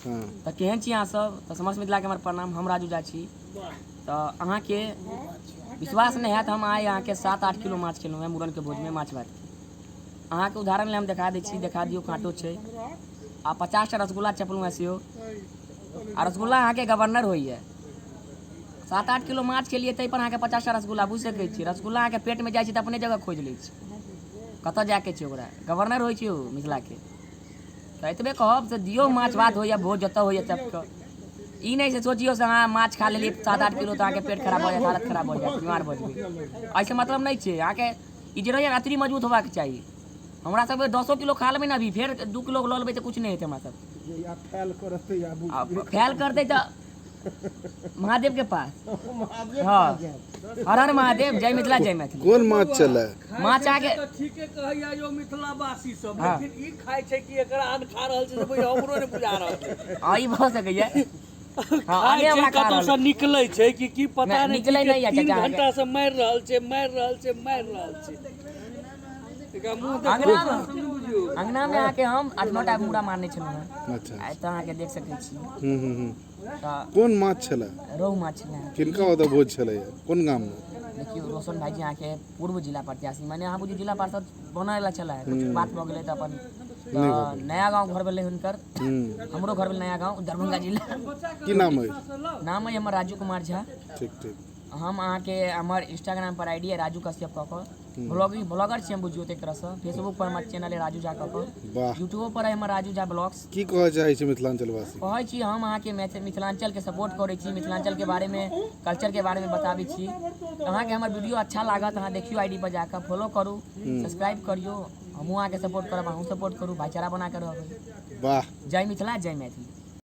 हँ। तऽ केहन छी अहाँ सब? तऽ समस्त मिथिलाके हमर प्रणाम। हम राजू झा छी। तऽ अहाँके विश्वास नहि हैत, हम आइ अहाँके 7-8 किलो माछ खेलहुँ हेँ मूड़नके भोजमे, माछ भात। अहाँके उदाहरण लए हम देखा दै छी, देखा दियौ, काँटो छै। आ 50टा रसगुल्ला चपलहुँ हेँ सेहो। आ रसगुल्ला अहाँके गवर्नर होइए। 7-8 किलो माछ खेलियै ताहिपर अहाँके 50टा रसगुल्ला, बुझि सकै छी। रसगुल्ला अहाँके पेटमे जाइ छै तऽ अपने जगह खोजि लै छै कतऽ जायके छै ओकरा। गवर्नर होइ छै ओ मिथिलाके। तऽ एतबे कहब से दियौ, माछ भात होइए भोज जतऽ होइए तबके। ई नहि से सोचियौ से अहाँ माछ खा लेलियै 7-8 किलो तऽ अहाँके पेट खराब भऽ जायत, हालत खराब भऽ जायत, बीमार भऽ जेबै, एहिसँ मतलब नहि छै। अहाँके ई जे रहैए अतरी मजबूत होबाक चाही। हमरा सबके 10 किलो खा लेबै ने अभी, फेर 2 किलो लऽ लेबै तऽ किछु नहि हेतै हमरा सबके। फैल करतै तऽ महादेव के पास। हाँ, हर हर महादेव, जय मिथिला, जय मैथिली। कोन माछ छलै? माछ अहाँके तऽ ठीके कहैया यो मिथिलावासी सब, लेकिन ई खाइ छै कि एकरा अन्न खा रहल छै से बुझ हमरो नहि बुझा रहल छै। हाँ, ई भऽ सकैया। हाँ, खाइ अने छै हमरा खा कतौ रहल से निकलै छै कि की पता नहि, नहि। निकलै नहि यऽ 3 चाचा। घंटा से मारि रहल छै, मारि रहल छै, मारि रहल छै। एकरा मुँह देखू। अंगना मे, अंगना मे अहाँके हम 8-9 टा मूड़ा मारने छलहुँ हेँ। अच्छा। आइ तऽ अहाँके देख सकै छी। हूँ हूँ हूँ तऽ कोन माछ छलै? रोहु माछ छलै। किनका ओतऽ भोज छलैया, कोन गाममे? देखियौ, रोशन भाईजी अहाँके पूर्व जिला प्रत्याशी, माने अहाँ बुझियौ जिला पार्षद बनय लए छलै, कुछ बात भऽ गेलै तऽ अपन तऽ नया गाँव घर भेलै हुनकर, हमरो घर भेल नया गाँव, दरभंगा जिला। की नाम अछि? नाम अइ हमर राजू कुमार झा। ठीक ठीक। हम अहाँके हमर इंस्टाग्राम पर आईडी है राजू कश्यप कऽ कऽ, ब्लॉगिंग ब्लॉगर छी हम बुझियौ तऽ एक तरहसँ। फेसबुक पर हमर चैनल है राजू झा कऽ कऽ। वाह। यूट्यूबो पर है हमर राजू झा ब्लॉग्स। की कहऽ चाहै छी मिथिलाञ्चलवासी? कहै छी हम अहाँके मिथिलाञ्चलके सपोर्ट करै छी, मिथिलाञ्चलके बारेमे, कल्चरके बारेमे बताबै छी। अहाँके हमर वीडियो अच्छा लागत, अहाँ देखियौ, आईडी पर जाकऽ फॉलो करू, सब्सक्राइब करियौ। हमहूँ अहाँके सपोर्ट करब, अहूँ सपोर्ट करू, भाईचारा बना कऽ रहबै। वाह। जय मिथिला, जय मैथिली।